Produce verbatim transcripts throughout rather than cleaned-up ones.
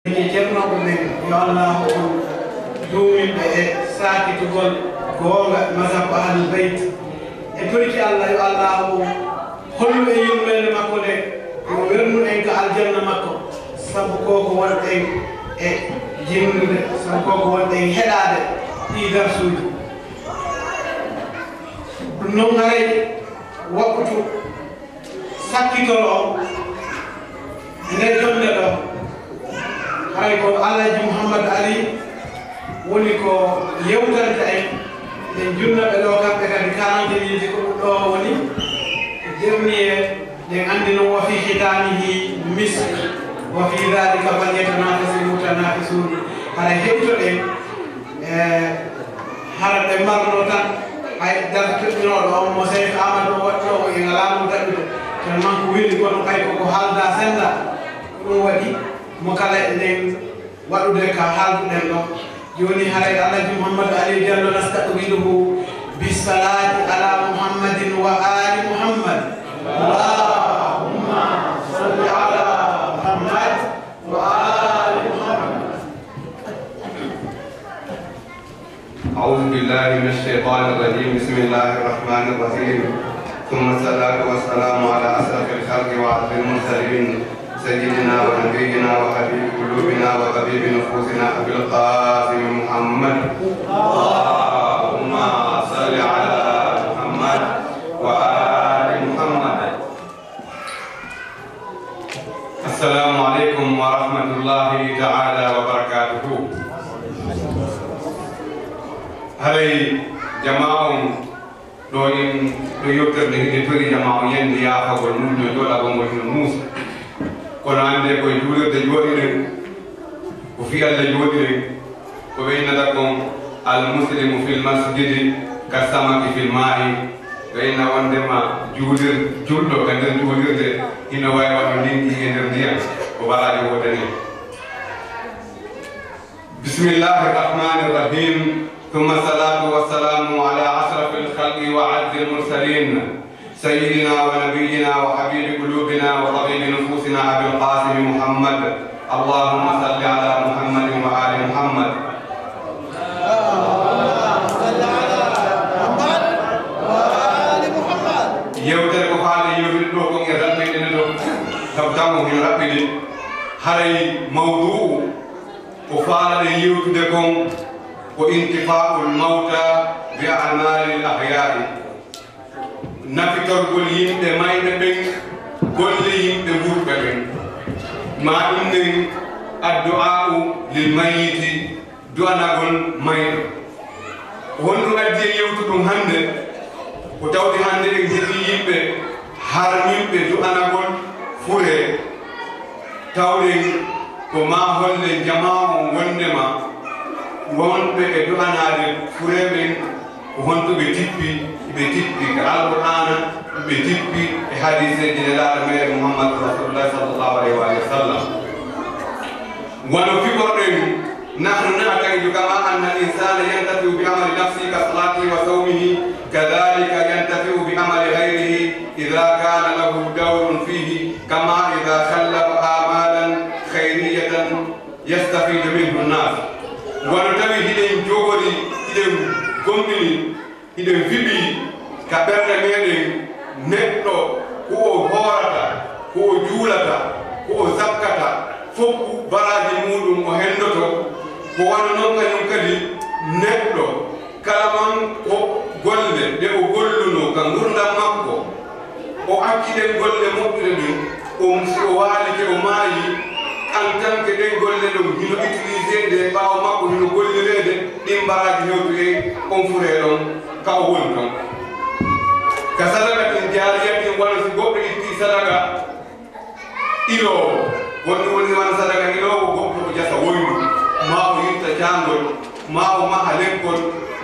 Cernooɓe men, yo Allaahu on duumin ɓe e saakitugol goonga mazhab Ahlul Bayt. E torki Allah, yo Allaahu on hollu en yurmeende makko nde, yo wernu en ka aljanna makko, sabu ko ko wonɗen e jinnude, sabu ko ko wonɗen heɗaade ɗii darsuuji. Ɗum noon, haray waɓɓutu sakkitoro on e nder jonnde ɗo, haray ko Alhaji Mouhammad Ali woni ko yewtanta en. En junnaɓe ɗo kamɓe kadi quarante minutes ko ɗum ɗo woni. Dernier, ɗen anndi noon, wa fi khitamihi misk, wa fi dhalika falyatanafasi mutanafisun. Haray heɗitoɗen. E hara ɓe mbarno tan, hay darto toɗɗinooɗo on mo Seydi Aamadu o waɗi ɗo, o e ngalaa ɗum daɗɗude. Tellement ko weli, kono kay koko haalda sennda. Ko ɗum waɗi mo kala eɗen waɗude ka haalduɗen ɗo. Jooni haray Alhaji Mouhammad Ali Diallo nastaqbiluhu bis salati ala Muhammadin wa ali Muhammad. Allahumma salli ala Muhammad wa ali Muhammad. أعوذ بالله من الشيطان الرجيم. بسم الله الرحمن الرحيم. ثم الصلاة والسلام على أشرف الخلق وأفضل المرسلين سيدنا ونبينا وحبيب قلوبنا وطبيب نفوسنا أبي القاسم محمد. اللهم صل على محمد وآل محمد. Assalamu aleykum wa rahmatullahi ta'ala wa barakatuhu. Haray jamaa on ɗo en, ɗo yewtere nde hiɗen tori jamaa on yandi yaafagol mum no joɗagol ngol hino muusa. Kono annde koye juulirde jooɗiɗen, ko fii Allah jooɗiɗen. Ko ɓe innata kon, al muslimu fil masjidi ka samaki fil ma'i. Ɓe inna wondema juulir-, julɗo ka nder juulirde hino wayi wano linngi e nder ndiyam, ko baraaji woote ni. Bismillahi rahmani rahim. Thumma salatu wassalamu ala ashrafil khalqi wa azzil mursalin. سيدنا ونبينا وحبيب قلوبنا وطبيب نفوسنا أبي القاسم محمد. اللهم صل على محمد وآل محمد. Yewtere ko faade yewtidde ɗo kon e raɓɓiɗe ɗo, sabu tamo hino raɓɓiɗi. Haray mawdu'u ko faalaɗen yewtude kon ko intifa'ul mawta bi a'malil ahya'i. Nafitorgol yimɓe mayɓe ɓen, golle yimɓe wuurɓe ɓen. Ma ɗum nen addu'a'u lil mayyiti, du'anagol mayɗo. Ko honɗum addi en yewtude ɗum hannde? Ko tawde hannde en heɓii yimɓe harminɓe du'anagol furee. Tawɗen ko maa hollen jamaa on wonndema wonɓe e du'anaade furee ɓen, ko honto ɓe tippi? Ɓe tippi ka Alqur'aana, ɓe tippi e hadiiseeji Nelaaɗo meeɗen Muhammadu Rasuulullaahi sallallaahu alayhi wa sallam. Wano fiɓorɗen, nahnu na'taqidu kama anna al-insana yantafi'u bi amali nafsihi ka salatihi wa sawmihi, kadhalika yantafi'u bi amali ghayrihi idha kana lahu dawrun fihi, kama idha khallafa a'malan khayriyatan yastafidu minhu an-nas. Wano tawi hiɗen jogori, hiɗen gomɗini, hiɗen fiɓi ka ɓerɗe meɗen neɗɗo ko o hoorata, ko o juulata, ko o zakkata, fof baraaji muɗum o hendoto. Ko wano non kañum kadi neɗɗo kala man ko golle ɗe o golluno ka ngurdam makko, o acci ɗen golle moƴƴuɗe ɗum, on si o waalike o maayi, en tant que ɗen golle ɗum hino utilisé nde ɓaawo makko hino gollireede, ɗin baraaji hewtu e on furee ɗon ka o woni ɗon. Ka sadakatin jaariyatin, wano si goɗɗo itti sadaka iloowo, wonde woni wano sadaka iloowo, goɗɗo o jasa woyndu, maa o yirta caangol, maa o maha lekkol,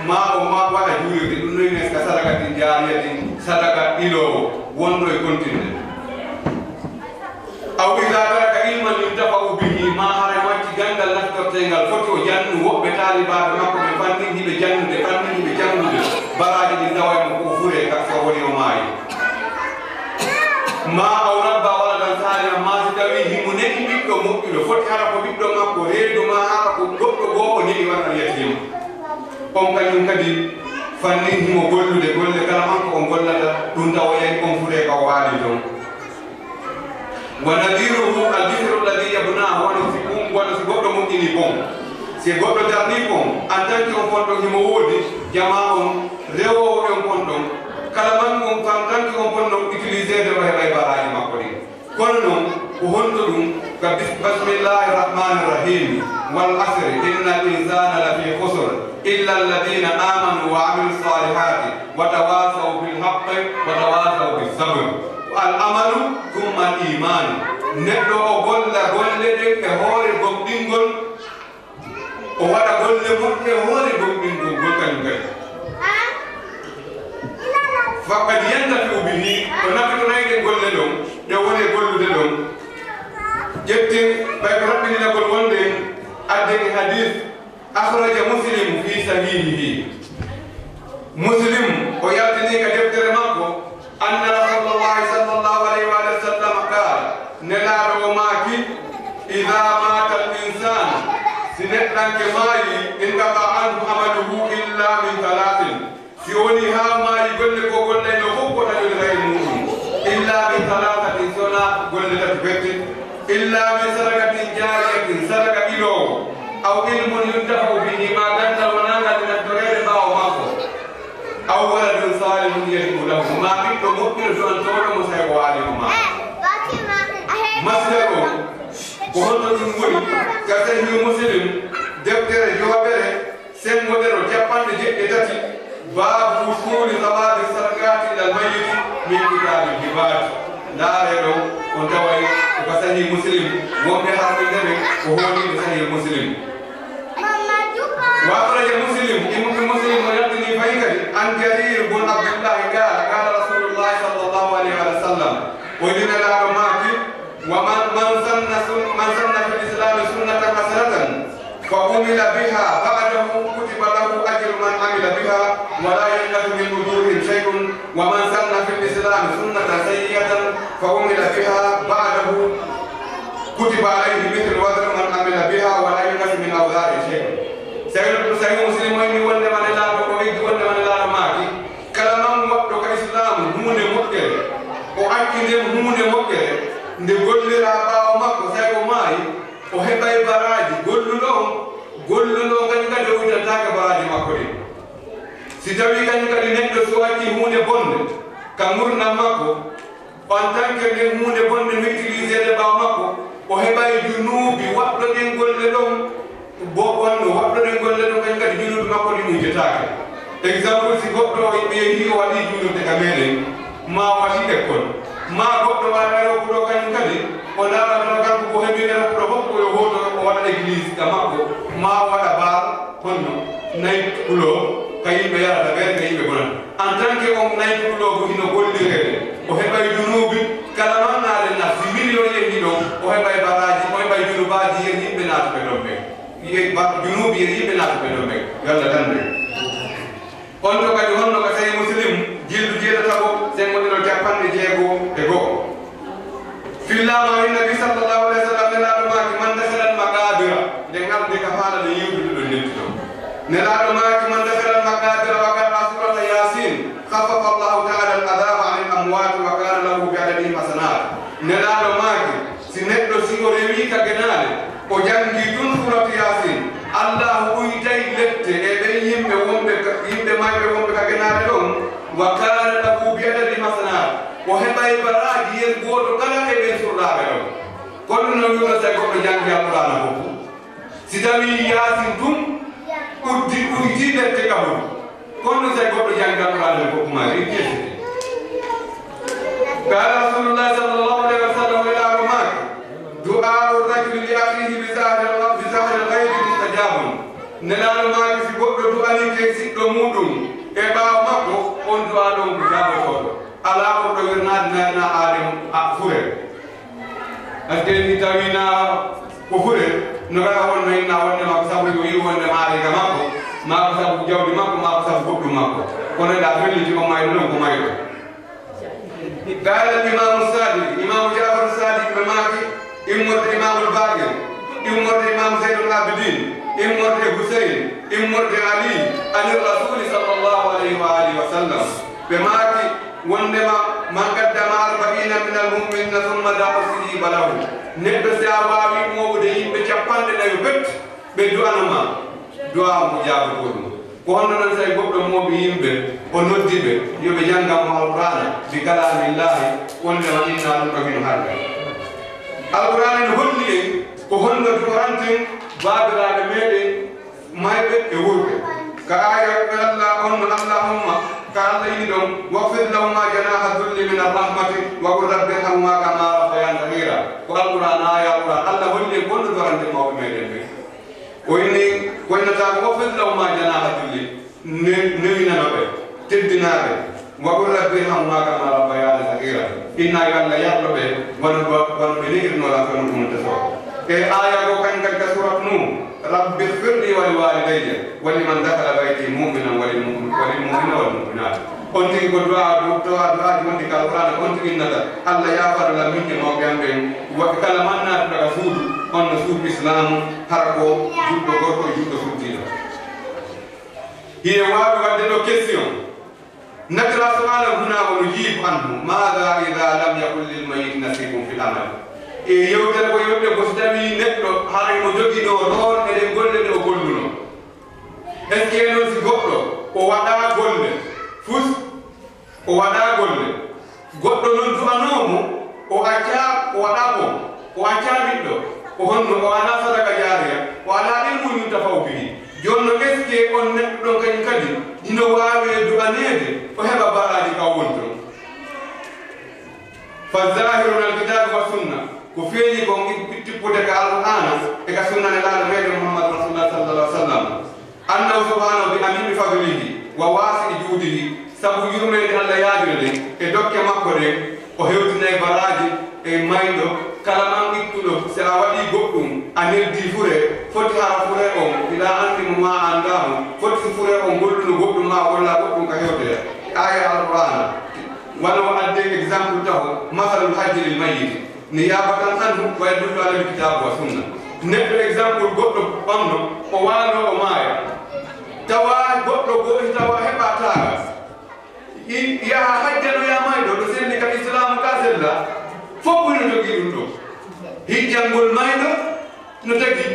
maa o ma waɗa juulirde, ɗum noy nen ka sadakatin jaariyatin, sadaka iloowo, wonɗo e kontinde. Aw iza taraka ilman yuntafa'u bihi, maa hara o acci ganndal naftorteengal foti o jannu woɓɓe taalibaaɓe makko ɓe fannin hiɓe jannude, fannin hiɓe janngude, baraaji ɗin tawa e mo ko o furee ka so woni o maayi. Ma aw rabba waladan salihan, ma si tawi himo ne'i ɓiɗɗo moƴƴuɗo, foti hara ko ɓiɗɗo makko, reedu ma hara ko goɗɗo goo o ne'i wano al-yatiim. On kañum kadi fannin himo gollude golle kala man ko on gollata, ɗum tawoyay on furee ka o waali ton. Wa nadiruhu al-bikru alladhi yabnahu, wano si ɗum, wano si goɗɗo moƴƴini pon. Si goɗɗo darni pon, en tant que on pon ɗon himo woodi, jamaa on, rewoowo on pon ɗon, kala man on en tant que on pon ɗon utilisé de o heɓay baraaji makko ɗin. Kono non, ko honto ɗum? Ka bis-, bismillahir rahmanir rahim. Wal asri, innal insana lafi khusr, illa alladhina amanu wa amilus salihati, wa tawasaw bil haqqi, wa tawasaw bis sabr. Al amalu thumma al iman. Neɗɗo o golla golle ɗen e hoore gomɗingol, o waɗa golle moƴƴe e hoore gomɗingol ngol kañum kadi. Faqad yantafi'u bihi, o nafitorayɗe golle ɗon, ɗe woni e gollude ɗon. Ƴetten, ɓay ko raɓɓininagol wonde adde e hadis, akhraja Muslim fi sahihihi. Muslim, o yaltini ka deftere makko, anna Rasulullahi sallallahu alayhi wa sallam qala, Nelaaɗo o maaki, idha mata al-insan, si neɗɗanke maayi, inqata anhu amaluhu illa min thalathin. Si woni haa maayi, golle ko gollayno fof ko taƴodirayɗe muɗum. Illa min thalathatin, sona golle tati bette. Illa min sadaqatin jariyatin, sadaqa iloowo. Aw ilmun yuntafa'u bihi, ma gandal wonangal ina toreede ɓaawo makko. Aw waladun salihun yad'u lahu, ma ɓiɗɗo moƴƴuɗo du'antooɗo mo, sey o waali mo ma. Masdar o, ko honto ɗum woni? Ka Sahih Muslim, deftere jowaɓere, senngodere cappanɗe jeɗɗi e tati, baabu wusuli thawabi sadaqati ilal mayyiti min kitabil hibat. Ndaaree ɗo, on taway ko ka Sahih Muslim, wonɓe harminde ɓe ko hooliiɓe Sahih Muslim. Wa akhraja Muslim, Imam Muslim o yaltini fayi kadi, an Jarir bun Abdullah qala, qala Rasulullah sallallahu alayhi wa sallam, o wi'i Nelaaɗo maaki, wa man, man sanna sun-, man sanna fil islami sunnatan hasanatan fa umila biha ba'dahu kutiba lahu ajru man amila biha wa la yunqasu min ujurihim shay'un, wa man sanna fil islami sunnatan sayyi'atan fa umila biha ba'dahu kutiba alayhi mithlu wazri man amila biha wa la yunqasu min awzarihi shay'un. Sahih, Sahih Muslim o inni wondema Nelaaɗo, o eggi wondema Nelaaɗo maaki, kala man waɗɗo ka Islaamu huunde moƴƴere, o acci nden huunde moƴƴere, nde golliraa ɓaawo makko, sey o maayi, o heɓay baraaji golluɗo on, golluɗo on kañum kadi o ittantaake baraaji makko ɗin. Si tawii kañum kadi neɗɗo so acci huunde bonde ka ngurndan makko, en tant que nden huunde bonde no utilisede ɓaawo makko, o heɓay junuubi waɗɗo ɗen golle ɗon, bo on no waɗɗo ɗen golle ɗon, kañum kadi junuubi makko ɗin ujjetaake. Exemple, si goɗɗo o ɓe yehi o waɗi juulirde ka meɗen, ma o waɗi école, ma goɗɗo waɗa aéroport o kañum kadi, o ndaara tan kanko ko heɓi aéroport o fof ko yo hooto o waɗa église ka makko, ma o waɗa bar, honno, night club, ka yimɓe yarata beer, ka yimɓe bonata. En tant que on night club hino gollireede, o heɓay junuubi, kala man naade na, si million yehi ɗon, o heɓay baraaji, o heɓay junubaaji yen yimɓe naatuɓe ɗon ɓe. Ye ba-, junuubi yen yimɓe naatuɓe ɗon ɓe. Yo Allah tan ɓe. On to kadi honno ka Sahih Muslim, jillu jeetataɓo, senngo ɗiɗo cappanɗe jeego e go'o. Fillama e Nabi sallallahu alayhi wa sallam, Nelaaɗo maaki, man dakhala al-maqabira, nde ngarde ka faala nde yiwtude ɗo ndetti ɗo. Nelaaɗo maaki, man dakhala al-maqabira wa qara'a surata Yasin, khaffafa Allahu ta'ala al-adhaba anil amwat wa kana lahu bi adadihim hasanat. Nelaaɗo maaki, si neɗɗo si o rewi ka genaale, o jangi tun suratu Yasin, Allahu uytay lette e ɓen yimɓe wonɓe ka, yimɓe mayɓe wonɓe ka genaale ɗon, wa kana lahu bi adadi hasanat, o heɓay baraaji yen gooto kala e ɓen surlaaɓe ɗon. Kono no wi'uno si goɗɗo jangi Alqur'aana fof, si tawi Yaasin tun uddi, udditi lette kaburu, kono si goɗɗo jangi Alqur'aana fof ma ri kesi. Qala Rasulullah sallallahu alayhi wa sallam, Nelaaɗo maaki, du'a'u rajuli li akhihi bi zahril, bi zahril ghaibi mustajabun. Nelaaɗo maaki, si goɗɗo du'anike siɗɗo muɗum e ɓaawo makko, on du'a ɗon ko jaabotooɗo. Alaa ɓurɗo wirnaade na, na aade a fure. Parce que ni tawi na ko fure, no kala wonno inna wonde ma ko sabu o yi'i wonde maare ga makko, ma ko sabu jawdi makko, ma ko sabu goɗɗum makko. Kono da felliti ko mayɗo ɗon ko mayɗo. قال الإمام الصادق, Imaamu Jaafaru Saadiq ɓe maaki, immorde Imaamul Baaqir, immorde Imaamu Zeynul Aabidiin, immorde Huseyn, immorde Ali, ani Rasuuli sallallahu alayhi wa alihi wa sallam. Ɓe maaki wondema, من قدم أربعين من المؤمنين ثم دعا استجيب له. Neɗɗo si a waawi mooɓude yimɓe cappanɗe nayo bet, ɓe du'ano ma, du'a mo jaabotoo ɗum. Ko honno non tawi goɗɗo mooɓi yimɓe, o noddi ɓe, yo ɓe janngan mo Alqur'aana, bi kalaamillaahi, wondema inna ɗum ɗo hino harga. Alqur'aana no holli en ko honno du'oranten baabiraaɓe meɗen mayɓe e wuurɓe. Ka aaya Allah on no, Allahumma, ka Allah ini ɗon, واخفض لهما جناح الذل من الرحمة وقل رب ارحمهما كما ربياني صغيرا. Ko Alqur'aana, aaya Alqur'aana, Allah holli en ko honno du'oranten mawɓe meɗen ɓen. O inni, ko innata ko, واخفض لهما جناح الذل, ne-, newinano ɓe, teddinaa ɓe. وقل رب ارحمهما كما ربياني صغيرا. Inna yo Allah yarlo ɓe, wano, wano ɓe ne'irnoo lan ko no ɗum tasoo. E aaya goo kan kadi ka suurat Nuuh, رب اغفر لي ولوالدي ولمن دخل بيتي مؤمنا وللمؤمن-، وللمؤمنين والمؤمنات. On tigi ko du'a, du-, du'a, du'aaji wonɗi ka Alqur'aana, on tigi innata, Allah yaafano lan min e mawɓe am ɓen, wa-, kala man naatuɗo ka suudu, on no suudu Islaamu, hara ko juɗɗo gorko e juɗɗo suddiiɗo. Hiɗen waawi waɗde ɗoo question. نقرأ سؤالا هنا ونجيب عنه. ماذا إذا لم يكن للميت نصيب في العمل؟ E yewtere ko yewte ko si tawii neɗɗo haray mo joginoo roon e ɗen golle ɗe o gollunoo. Est-ce que non si goɗɗo o waɗaa golle fus, o waɗaa golle, goɗɗo non du'anoo mo, o accaa, o waɗaa ko, o accaa ɓiɗɗo, ko honno o alaa sadaka jaariya, o alaa ilmun yuntafa'u bihi. Jooni non, est-ce que on neɗɗo ɗon kañum kadi hino waawee du'aneede o heɓa baraaji ka woni ton? فالظاهر من الكتاب والسنة, ko feeñi kon tippude ka Alqur'aana e ka sunna Nelaaɗo meɗen Muhammad Rasulullah sallallahu alaihi wasallam, أنه سبحانه بعميم فضله وواسع جوده, sabu yurmeende Allah yaajude nden e dokke makko ɗen, o hewtinay baraaji e mayɗo kala man ittuɗo, si a waɗii goɗɗum, a neddii fure, foti hara fure on, hiɗa anndi mo maa a anndaa mo, foti si fure on golluno goɗɗum maa o golla goɗɗum ka hewtoya. Aaya Alqur'aana, wano o addi exemple taho, مثل الحج للميت نيابة عنه ويدل عليه الكتاب والسنة. Neɗɗo exemple goɗɗo ɓamɗo, o waalo o maaya. Tawa goɗɗo goo, tawa heɓa taaga. I-, yaha hajjanoya mayɗo, ɗo selli ka Islaamu ka sella. Fof hino jogii ɗum ɗo. Hijjangol mayɗo no tagi,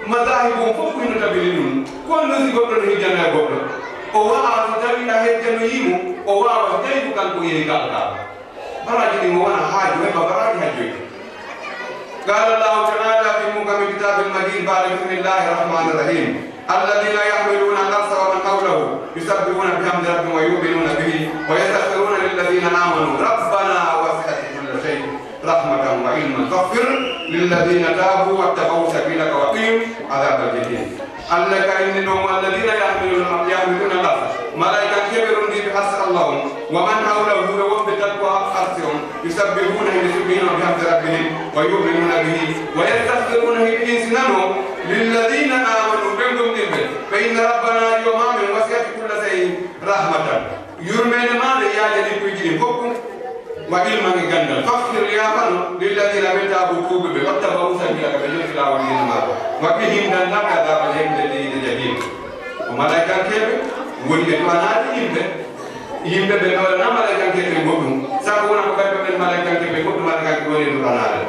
mazaahibu on fof hino tabini ɗum. Ko honno si goɗɗo no hijjanoya goɗɗo? O wa'a so tawi a hejjanoyii mo, o waawa so tawi ko kanko yehi ka Alkaaba. Baraaji ɗin o wona haaju, heɓa baraaji hajjoyde. قال الله تعالى في محكم الكتاب المجيد بعد بسم الله الرحمن الرحيم: الذين يحملون العرش ومن حوله يسبحون بحمد ربهم ويؤمنون به ويستغفرون للذين آمنوا ربنا وسعت كل شيء رحمة وعلما فاغفر للذين تابوا واتبعوا سبيلك وقهم عذاب الجحيم. Allah ka inni ɗon, والذين يحملون، يحملون العرش, malaa'ikaaɓe rondiiɓe Arsi Allah on, ومن حوله, e wonɓe tan ko Arsi on, يسبحون, hiɓe subbinoo, بحمد ربهم ويؤمنون به ويستغفرون, hiɓe insinanoo, للذين آمنوا, ɓe gomɗinɓe, فإن ربنا, Joomi amen, وسع كل شيء رحمة, yurmeende maa nden yaajanii piiji ɗin fof, وعلما, e ganndal. فاغفر, yaafano, للذين, ɓe, تابوا, tuubuɓe, واتبعوا سبيلك, ɓe jokki laawol diina maa ɗoo. وقهم, dandan, عذاب الجحيم, nder yiite Jahiim. Ko malaa'ikaaɓe woni ɓe du'anaade yimɓe. Yimɓe ɓe ɗoolana malaa'ikaaɓe ɓen goɗɗum. Sabu wona ko kamɓe ɓen malaa'ikaaɓe ɓen goɗɗum, malaa'ikaaɓe woni du'anaade.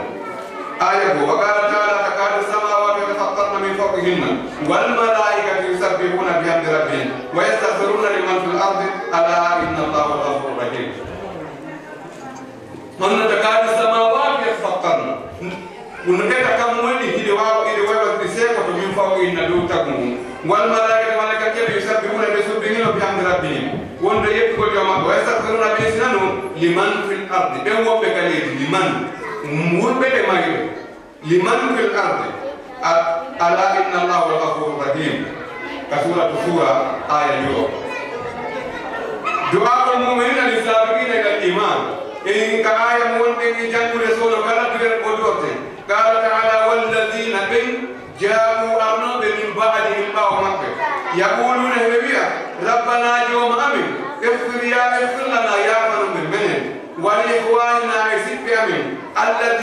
Aaya goo, وقال تعالى: تكاد السماوات يتفطرن من فوقهن والملائكة يسبحون بحمد ربهم ويستغفرون لمن في الأرض ألا إن الله غفور رحيم. Honno تكاد السماوات يتفطرن. Kono ete kammuuli ɗin hiɗe waawa, hiɗe waawa, ɗe seekoto من فوقهن, dow tagu ngun. والملائكة, malaa'ikaaɓe, يسبحون, ɓe subbinino, بحمد ربهم, wonde yettugol Joomi maɓɓe, ويستغفرون, ɓe insinano, لمن في الأرض, ɓen wonɓe ka leydi, لمن, wuurɓe e mayɓe, لمن في الأرض, a-, ألا إن الله غفور رحيم, ka suuratu Suura, aaya njowo. دعاء المؤمنين للسابقين إلى الإيمان, en ka aaya mo wonɗen e janngude, so no kala du'ere o du'orte. قال تعالى: والذين, ɓen, جاءوا